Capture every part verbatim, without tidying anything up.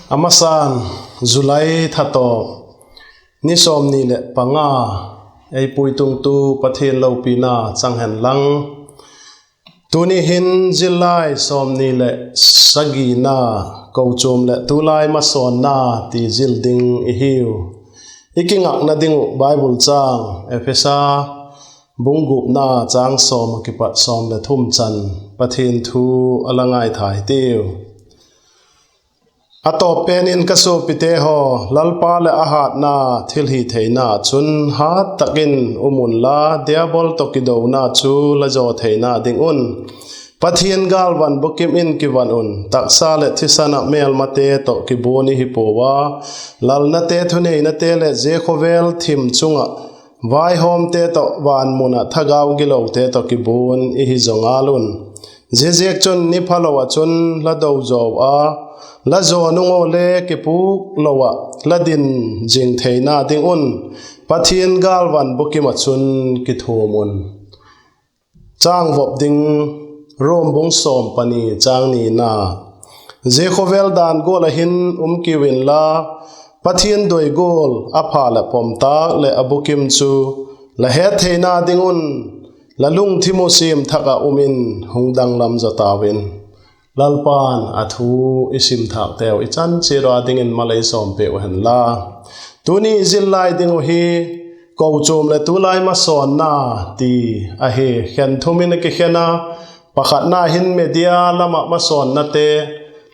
A masan, July tha tawp, ni sawmni leh panga, ei puitungtu Pathian lopina chang hen lang. Tuni hin zillai sawmni leh sagina, Kochuam leh tulai masawnna ti zil ding i hiu. I kingakna ding uh Bible châng, Ephesa bung gupna châng sawm ah kipat sawm leh thum chan Pathian thu a la ngaitha hitiu. A tawp pen in, ka suapite haw, Lalpa leh a hâtna thilhitheina ah chun hât tak in um unla, Diabol tawh kidona chu la zaw theina ding un Pathian gâlvan bukim in kivan un. Taksa leh thisan ah mêlmate tawh kibuan i hi puau a, lalnate, thuneinate leh zia khawvel thim chung ah vaihawmte tawh van mun ah thagau gilote tawh kibuan i hi zaw ngal un. Ziaziakchun, ni phalo ah chun la do zaw a, la zaw nung ua le kipûk lo ah la din zing theina ding un Pathian gâlvan bukim ah chun kithuam un. Châng vop ding: Rom bung sawm pani, châng nina. Zia khawvel dan gual ah hin um kiu inla, Pathian doi gual, a pha leh pom tâk leh a bukim chu la het theina ding un la lungthim uh siam thak ah um in hung danglam zaw tau in. Lalpa'n a thu i sim thâkteu i chan chiat ua dingin mal ei sawmpiak uh hen la. Tuni i zil lai ding uh hi Kochuam leh tulai masawnna ti ahi. Khen thum in a kikhen a, pakhatna hin media lam ah masawnnate,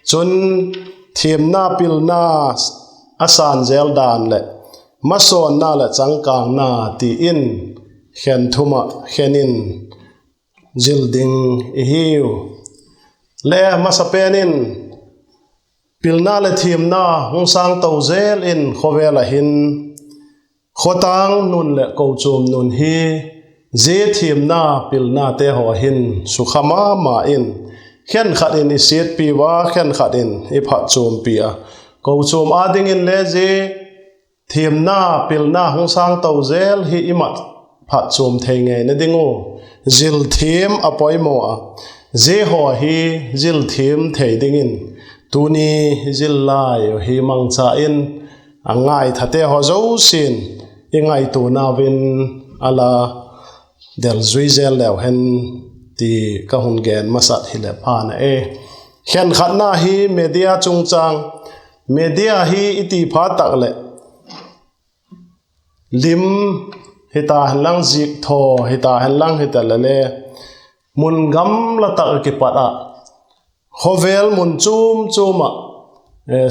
chun thiamna, pilna, a sânzel dan leh masawnna leh changkângna ti in khen thum ah khen in zil ding i hiu. Le masa pen in, pilna leh thiamna hung sâng to zel in khawvel ah hin, khawtâng nun leh kochuam nun hi zia thiamna, pilnate haw hin sukha ma ma in, khenkhat in i siatpi ua, khenkhat in i phatchuampi a. Kochuam â dingin le zia thiamna, pilna hung sâng to zel hi i mat phatchuam thei ngeina ding uh zil thiam a poimaw a. Zia haw hi zil thiam thei dingin tuni zil lai uh hi mangcha in, a ngaithate haw zosia'n i ngaituanau in a la delzui zel leu hen ti ka hun gen masat hileh pha na e. Khenkhatna hi media chungchâng. Media hi i ti phat tak leh, lim hita henlang, zikthaw hita henlang hita leh le, mun gamla tak ah kipat ah, khawvel mun chuam chuam ah,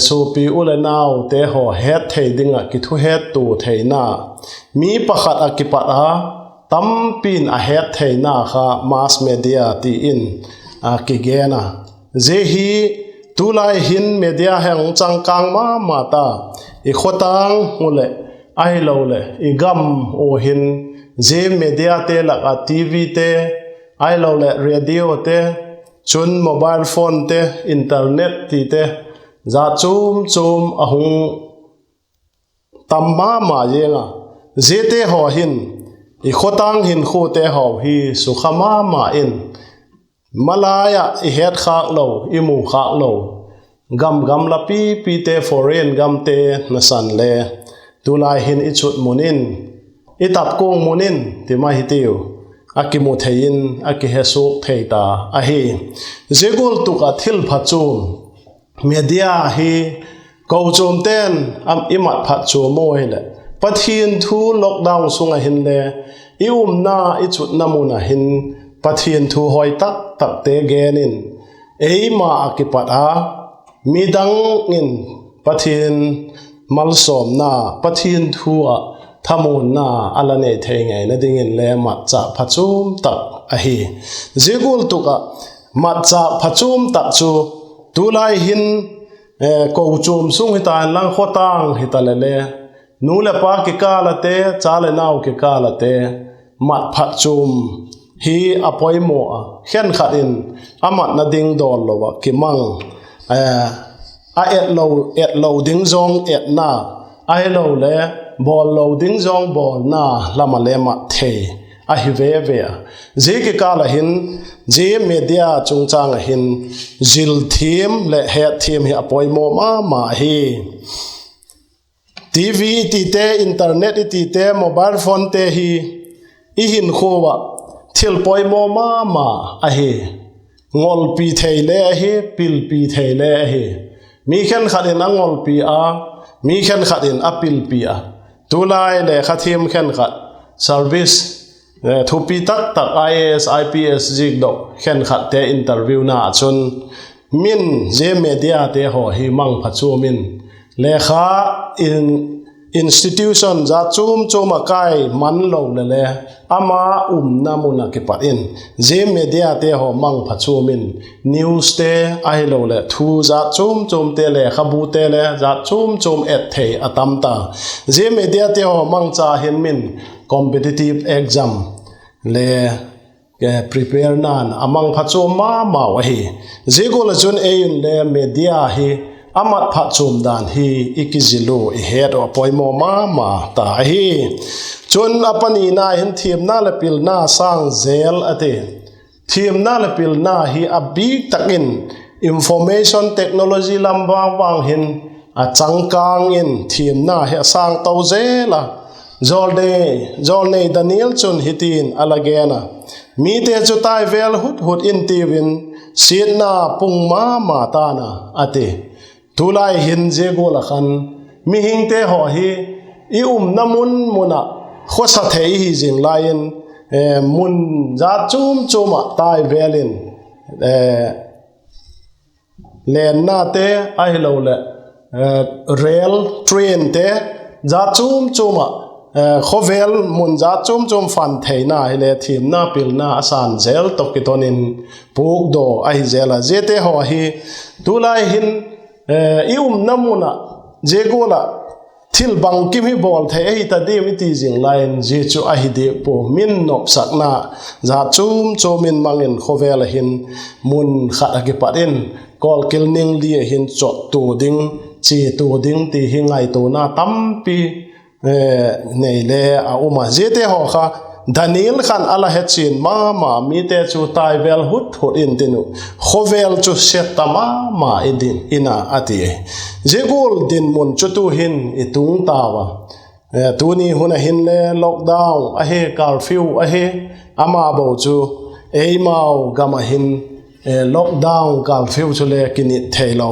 suapi u leh naute haw het thei ding ah kithuhettua theina, mi pakhat ah kipat a tampi'n a het theina kha mass media ti in a kigen a. Zia hi tulai hin media hi hung changkâng ma ma ta. I khawtâng uh leh, ahiloleh i gam uh hin zia mediate lak ah TVte, ahiloleh radiote, chun mobile phonete, internet tite, zat chuam chuam a hung tam ma ma ziang a. Ziate haw hin i khawtâng hinkhuate haw hi sukha ma ma in, malai ah i hetkhâk lo, i mukhâk lo gam gamla pipite, foreign gamte nasan le, tulai hin i chutmun in, i tapkuang mun in ti mai hitiu, a kimu thei in a kihesuak thei ta ahi. Zia gual tuk ah thil phatchuam, media hi kochuamte'n i mat phatchuam ua hileh, Pathian thu lockdown sung ah hinle, i umna, i chutna mun ah hin Pathian thu hoi tak takte gen in, eima ah kipat a midang in Pathian malsawmna, Pathian thu ah thamuanna a la nei thei ngeina dingin le matchâk phatchuam tak ahi. Zia gual tuk ah matchâk phatchuam tak chu tulai hin kochuam sung hita henlang, khawtâng hita leh le, nu leh pa kikâl ate, cha leh nau kikâl ate mat phatchuam hi a poimaw a. Khenkhat in a matna ding dawl lo ah kimang, a et lo, et lo ding zawng etna, ahiloleh bawl lo ding zawng bawlna lam ah le mat thei ahi ve ve a. Zia kikâl ah hin, zia media chungchâng ah hin zil thiam leh het thiam hi a poimaw ma ma ahi. TV i tite, internet i tite, mobile phonete hi i hinkhua ah thil poimaw ma ma ahi. Ngolpi thei le ahi, pilpi thei le ahi. Mi khenkhat in a ngolpi a, mi khenkhat in a pilpi a. Tulai lekha thiam khenkhat, service, thupi tak tak IAS, IPS zikdok khenkhatte interviewna ah chun, min zia mediate haw hi mangphachuam in, lekha in, institution jat chuam chuam ah kai man lo le le, ama umna mun ah kipat in, zia mediate haw mangphachuam in, newste ahiloleh thu jat chuam chuamte, lekhabute le jat chuam chuam et thei a tam ta. Zia mediate haw mangcha hin min competitive exam le preparena'n a mangphachuam ma mau ahi. Zia gual ah chun ei inle media hi a mat phatchuam dan hi i kizil u, i het uh a poimaw ma ma ta ahi. Chun a panina hin thiamna leh pilna sâng zel a ti. Thiamna leh pilna hi a bîk tak in information technology lam vang vang hin a changkâng in thiamna hi a sâng to zel a. Jawlnei, jawlnei Daniel chun hitin a la gen a, mite chu tai vêl hut hut in tiu in, siatna pung ma ma ta'n a, a ti. Tulai hin zia gual ah khan mihingte haw hi i umna mun mun ah khawsa thei i hi zing lai in, mun jat chuam chuam ah tai vêl in, lennate ahiloleh rail, trainte, jat chuam chuam ah, khawvel mun jat chuam chuam fan theina hile thiamna pilna a sâng zel tawh kiton in puakdaw ahi zel a. Ziate haw hi tulai hin i umna mun ah zia gual ah thil bangkim hi bawl thei ahi ta diam i ti zing lai in, zia chu ahi diak pua. Min nopsakna jat chuam chuam in mang in khawvel ah hin mun khat ah kipat in kawlkil ning li ah hin chawttua ding, chiatua ding ti hi ngaituana tampi nei le a um a. Ziate haw kha Daniel khan a la hechian ma ma, mite chu tai vêl hut hut in tin uh, khawvel chu set ta ma ma i din in a, a ti. Zia gual dinmun chu tu'hin i tung tau a. Tuni hun ah hinle lockdown ahi, curfew ahi, ama bo chu eimau gam ah hin lockdown, curfew chule kinit theilo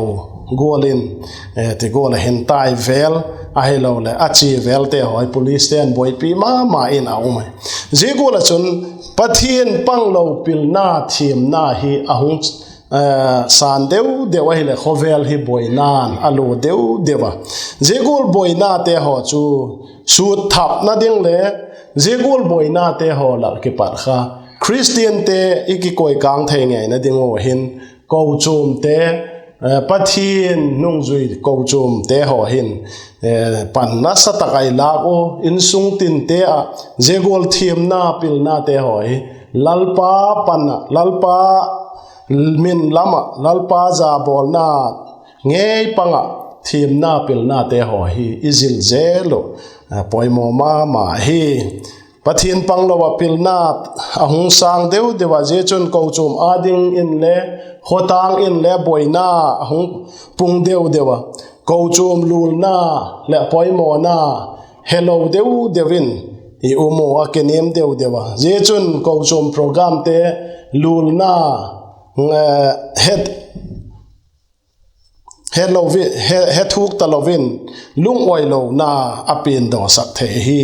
gual in, ti gual ah hin tai vêl ahiloleh a chia vêlte haw hi policete'n buaipi ma ma in a um ahi. Zia gual ah chun Pathian panglo pilna thiamna hi a hung sâng deu deu ahileh khawvel hi buaina'n a lua deu deu a. Zia gual buainate haw chu sutthapna ding le zia gual buainate haw lak kipat kha Khristiante i kikoikâng thei ngeina ding ua hin kochuamte, Pathian nungzui kochuamte haw hin pan nasa tak ah i lâk u, insung tinte ah zia gual thiamna pilnate haw hi Lalpa pan ah, Lalpa min lam ah, Lalpa zabawlna ngei pang ah thiamna pilnate haw hi i zil zel uh poimaw ma ma hi. Pathian panglo ah pilna a hung sâng deu deu a, zia chun kochuam â ding inle, khawtâng inle buaina a hung pung deu deu a, kochuam lulna leh poimawna helo deu deu in i um u, a kenêm deu deu a. Zia chun kochuam programte lulna het, hetlo, hethuk talo in lungawilona a piandawsak thei ahi.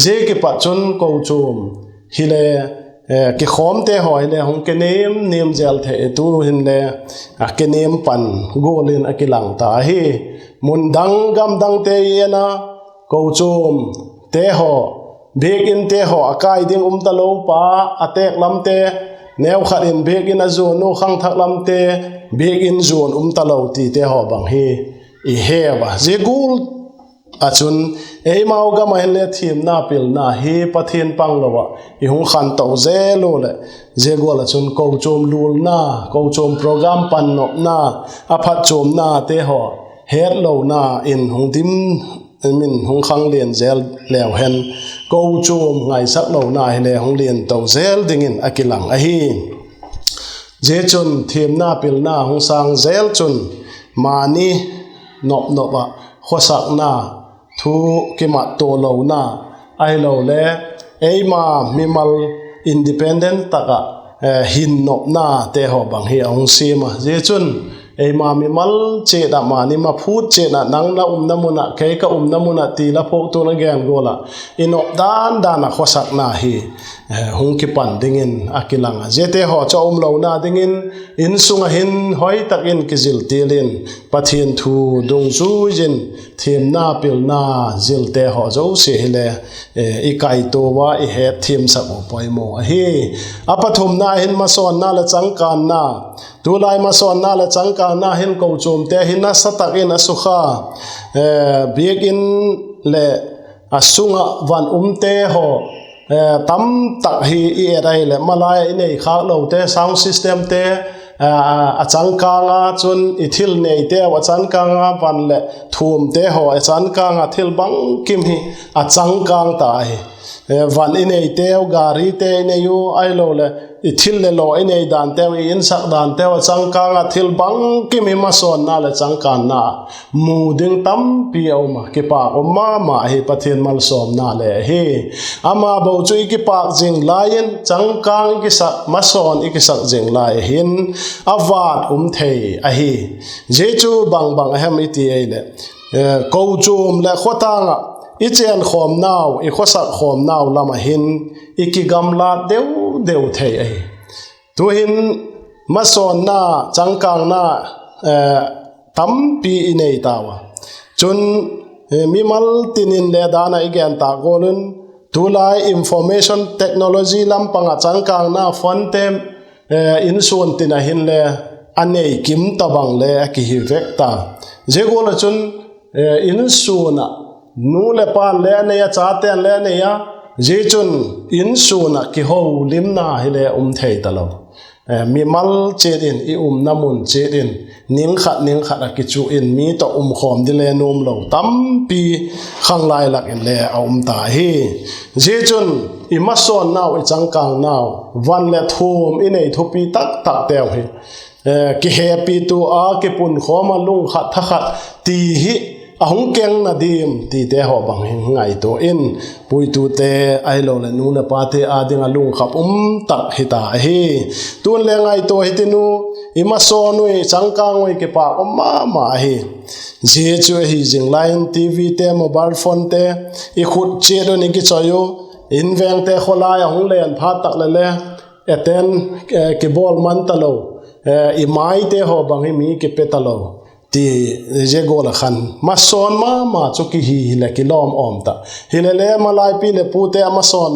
Zia kipat chun kochuam hile kikhawmte haw hile hung kenêm nêm zel thei, tu hinle a kenêm pan gual in a kilang ta ahi. Mun dang gam dangte i en a, kochuamte haw, biak inte haw a kai ding um talo pa, a têk lamte, neukhat in biak in a zuan u, khangthak lamte biak in zuan um talo tite haw bang hi i he ua. Zia gual ah chun eimau gam ah hinle thiamna pilna hi Pathian panglo ah i hung khanto zel u leh, zia gual ah chun kochuam lulna, kochuam program pan nopna, a phatchuamnate haw hetlona in hung dim min hung khanglian zel leu hen, kochuam ngaisak lona hile hung lian to zel dingin a kilang ahi. Zia chun thiamna pilna hung sâng zel chun, mani nop nop ah khawsakna, thu kimattua lona, ahilole eima mimal independent tak ah hin nopnate haw bang hi a hung siam a. Zia chun eima mimal chiat ah, mani maphût chiat ah, nang na umna mun ah, kei ka umna mun ah ti la phuaktu la gen gual ah, i nop dan dan ah khawsakna hi hung kipan dingin a kilang a. Ziate haw chu a um lona dingin, insung ah hin hoi tak in kizil til in, Pathian thu dungzui in, thiamna pilna zilte haw zosia hile i kaitua ua, i hetthiamsak uh poimaw ahi. A pathumna hin masawnna leh changkânna. Tulai masawnna leh changkânna hin kochuamte hi nasa tak in a sukha. Biakin leh a sung ah van umte haw tamtak hi i et ahileh, malai ah i nei khâk lote, sound systemte, a changkâng a, chun i thil neiteu a changkâng a, van leh thuamte haw a changkâng a, thil bangkim hi a changkâng ta ahi. Van i neiteu, garite i nei u, ahiloleh i thil le law i nei danteu, i insak danteu a changkâng a, thil bangkim hi masawnna leh changkânna mu ding tampi a um a, kipâk um ma ma ahi, Pathian malsawmna le ahi. Ama bo chu i kipâk zing lai in, changkâng i kisak, masawn i kisak zing lai ahin, a vât um thei ahi. Zia chu bang bang a hem i ti ahileh, kochuam leh khawtâng ah i chênkhawmnau, i khawsak khawmnau lam ah hin i kigamlat deu deu thei ahi. Tu'hin masawnna, changkângna tampi i nei tau a. Chun mimal tin in le dan ah i gen tâk gual un, tulai information technology lam pang ah changkângna phonete, insuan tin ah hinle a nei kim tabang le a kihi vek ta. Zia gual ah chun insuan ah nu leh pa'n le a nei a, chate'n le a nei a, zia chun insuan ah kiholimna hile um thei talo. Mimal chiat in, i umna mun chiat in, ning khat ning khat ah kichu in mi tawh um khawm ding le nuam lo tampi khanglai lak in le a um ta hi. Zia chun i masawnnau, i changkângnau, van leh thuam i nei thupi tak takteu hi kihepitua a kipunkhawm a, lungkhat thakhat ti hi a hung kengna diam tite haw bang hi ngaitua in, puitute ahiloleh nu leh pate â ding ah lungkhap um tak hita ahi. Tun le ngaitua hitiu, i masawn ui, changkâng ui kipâk um ma ma ahi. Zia chu ahi zing lai in TVte, mobile phonete i khut chiat un i kichoi u, invengte khawlai a hung len phat tak leh le, eten kibawl man talo, i maite haw bang hi mi kipe talo. Ti, zia gual ah khan masawn ma ma chu kihi hileh kilawm awm ta. Hilele malaipi leh pute a masawn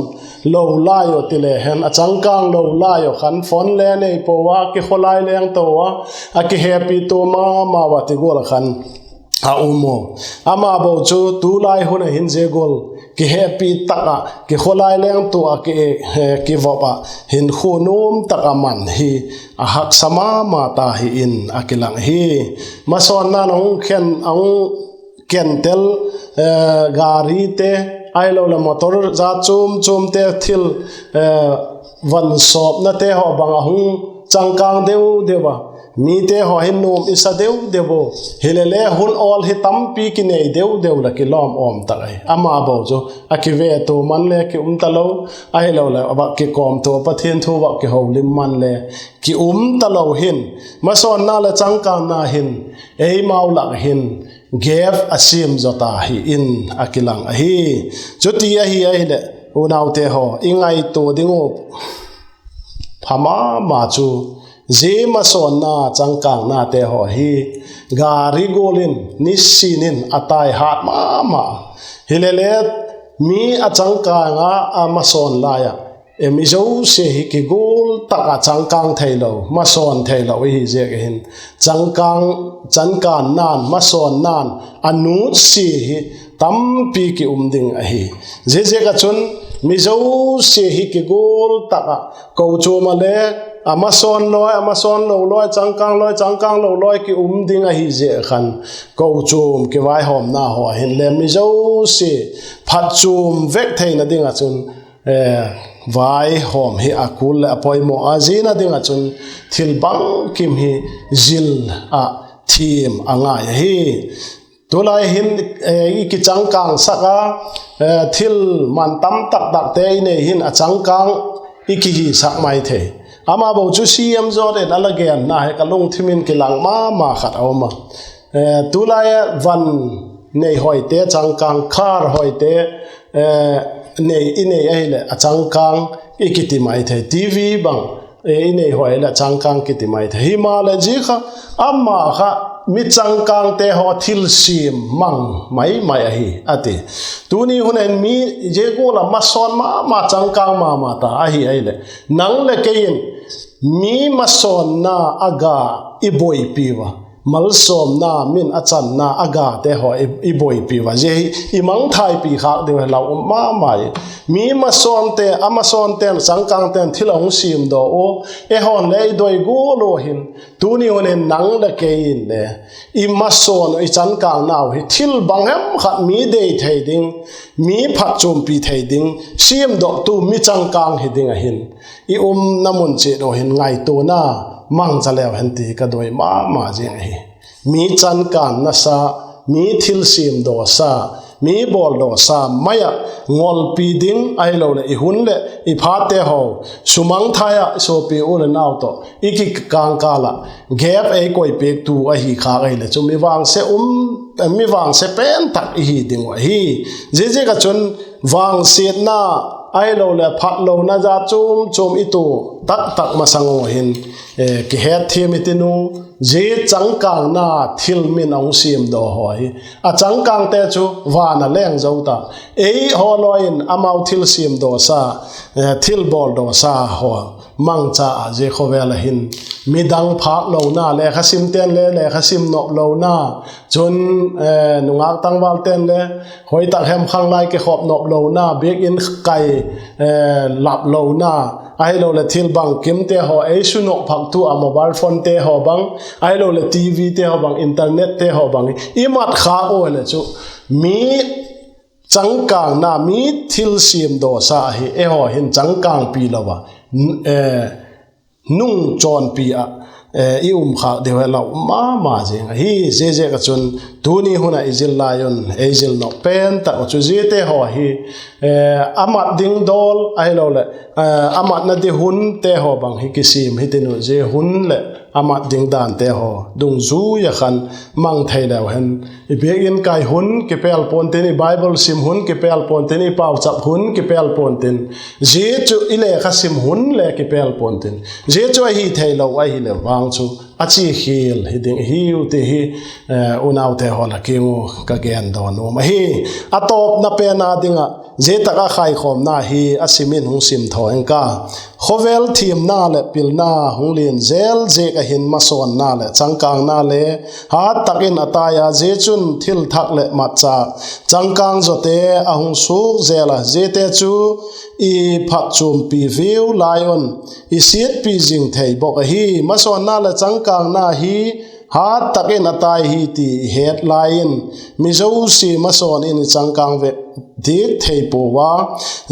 lo lai uh ti le hen, a changkâng lo lai uh khan phone le nei pua a, kikhawlai leng to a, a kihepitua ma ma ua ti gual ah khan a um u. Ama bo chu tulai hun ah hin zia gual kihepi tak ah, kikhawlai leng to ah, kivop ah, hinkhua nuam tak ah man hi a haksa ma ma ta hi in a kilang hi. Masawnna'n a hung khen, a hung kentel, garite, ahiloleh motor zat chuam chuamte, thil vansawpnate haw bang a hung changkâng deu deu a, mite haw hin nuam i sa deu deu u. Hilele hun awl hi tampi kinei deu deu leh kilawm awm tak ahi. Ama bo chu a kivetua man le ki um talo, ahiloleh a vak kikawmtua, Pathian thu vak kiholim man le ki um talo hin, masawnna leh changkânna hin eimau lak hin gap a siam zaw ta hi in a kilang ahi. Chuti ahi ahileh unaute haw, i ngaitua ding uh pha ma ma chu, zia masawnna, changkângnate haw hi gari gual in nisin in a tai hat ma ma. Hilele mi a changkâng a, a masawn lai ah, mi zosia hi kigual tak ah changkâng theilo, masawn theilo i hi ziak ahin, changkâng, changkânna'n, masawnna'n a nutsia hi tampi ki um ding ahi. Ziaziak ah chun mi zosia hi kigual tak ah kochuam ah le a masawn lawi, a masawn lo lawi, changkâng lawi, changkâng lo lawi ki um ding ahi ziak khan, kochuam kivaihawmna haw hin le mi zosia phatchuam vek theina ding ah chun vaihawm hi a kul leh a poimaw a, ziana ding ah chun thil bangkim hi zil ah thiam a ngai ahi. Tulai hin i kichangkângsak a, thil man tam tak takte i nei hin a changkâng i kihisak mai thei. Ama bo chu siam zawt in a la genna hi ka lungthim in kilang ma ma khat a um a. Tulai a van nei hawite changkâng, car hawite i nei ahileh a changkâng i kiti mai thei, TV bang i nei hawi leh changkâng kiti mai thei. Himaleh zia kha, ama kha mi changkângte haw thilsiam mang mai mai ahi a ti. Tuni hun hin mi zia gual ah masawn ma ma, changkâng ma ma ta ahi ahileh, nang leh kei in mi masawnna a ga i buaipi ua, malsawmna, min a channa a gate haw i buaipi ua, zia hi i mangthaipi khâk ding hi lau um ma ma i. Mi masawnte, a masawnte'n, changkângte'n thil a hung siamdaw u, eihaw'n le i doi gual ua hin, tuni hun hin nang leh kei in le i masawn uh, i changkângnau hi thil bang hem khat mi dei thei ding, mi phatchuampi thei ding, siamdawktu mi changkâng hi ding ahin, i umna mun chiat uh hin ngaituana mangcha leu hen ti ka doi ma ma zing ahi. Mi changkângna sa, mi thilsiamdaw sa, mi bawldaw sa mai ah ngolpi ding ahiloleh i hun leh i phate haw sumangthai ah suapi u leh nau tawh i kikângkâl ah gap ei koipiaktu ahi khâk ahileh chu mi vangse um, mi vangse pen tak i hi ding uh ahi. Ziaziak ah chun vangsiatna ahiloleh phatlona jat chuam chuam i tuak tak tak masang ua hin kihetthiam i tin u. Zia changkângna thil min a hung siamdaw haw hi, a changkângte chu van a leng zo ta, ei haw lawi in amau thilsiamdaw sa, thilbawldaw sa haw mangcha ah zia khawvel ah hin midang phâk lona, lekha simte'n le lekha sim nop lona, chun nungâk tangvalte'n le hoi tak hem khanglai kikhop nop lona, biakin kai lap lona, ahiloleh thil bangkimte haw ei su nop phaktu a mobile phonete haw bang, ahiloleh TVte haw bang, internette haw bang i mat khâk ua leh chu mi changkângna, mi thilsiamdaw sa hi eihaw hin changkângpi lo a, nung chawnpi ah i um khâk deu hi lau um ma ma zing ahi. Ziaziak ah chun tuni hun ah i zil lai un ei zil nop pen tak uh chu ziate haw hi a mat ding dawl ahiloleh a matna di hunte haw bang hi kisiam hitin uh, zia hun leh a mat ding dante haw dungzui ah khan mang thei leu hen, i biakin kai hun kipêl pua'n tin, i Bible sim hun kipêl pua'n tin, i pauchap hun kipêl pua'n tin, zia chu i lekha sim hun le kipêl pua'n tin, zia chu ahi theilo ahileh vang chu a chi khial hi ding hiu ti hi unaute haw la kiang u ka gen dawn nuam ahi. A tawpna pen a ding ah zia tak ah khaikhawmna hi a sim in hung sim thaw ing ka. Khawvel thiamna leh pilna hung lian zel ziak ah hin masawnna leh changkângna le hat tak in a tai a, zia chun thil thak leh matchâk changkâng zawte a hung suak zel a, ziate chu i phatchuampi viu lai un i siatpi zing thei bawk ahi. Masawnna leh changkângna hi hat tak in a tai hi ti i het lai in, mi zosia masawn in i changkâng vek diak thei puau a,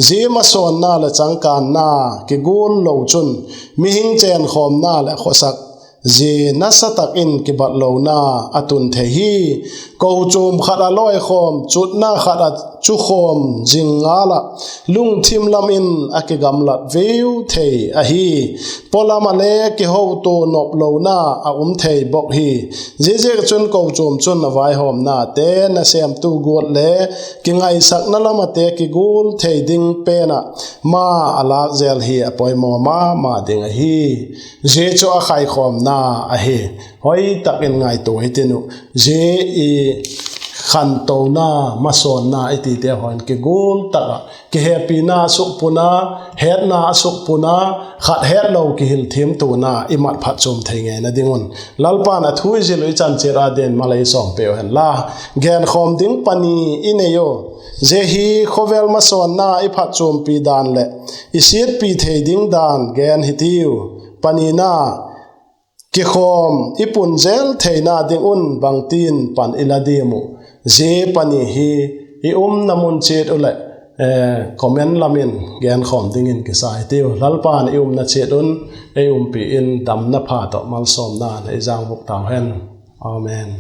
zia masawnna leh changkângna kigual lo chun mihing chenkhawmna leh khawsak zia nasa tak in kibat lona a tun thei hi. Kochuam khat ah lawikhawm, chutna khat ah chukhawm zing ngal ah lungthim lam in a kigamlat viu thei ahi. Pawlam ah le kihotua nop lona a um thei bawk hi. Ziaziak chun kochuam chun a vaihawmnate nasêmtu guat le kingaisakna lam ahte kigual thei ding pen ah ma a lâk zel hi a poimaw ma ma ding ahi. Zia chu a khaikhawmna ahi. Hoi tak in ngaitua hitin uh, zia i khantona, masawnna i tite haw in kigual tak ah kihepina a sukpuna, hetna a sukpuna, khat hetlo kihil thiamtuana i mat phatchuam thei ngeina ding un Lalpa'n a thu i zil uh i chan chiat a ding malei sawm pe u hen la. Genkhawm ding pani i nei u. Zia hi khawvel masawnna i phatchuampi dan leh i siatpi thei ding dan gen hitiu. Panina, kikhawm i pun zel theina ding un bangtin pan i la diam uh? Zia pani hi i umna mun chiat uh leh comment lam in genkhawm dingin kisa hitiu. Lalpa'n i umna chiat un ei umpi in damna pha tawh malsawmna ei zangvuk tau hen. Amen.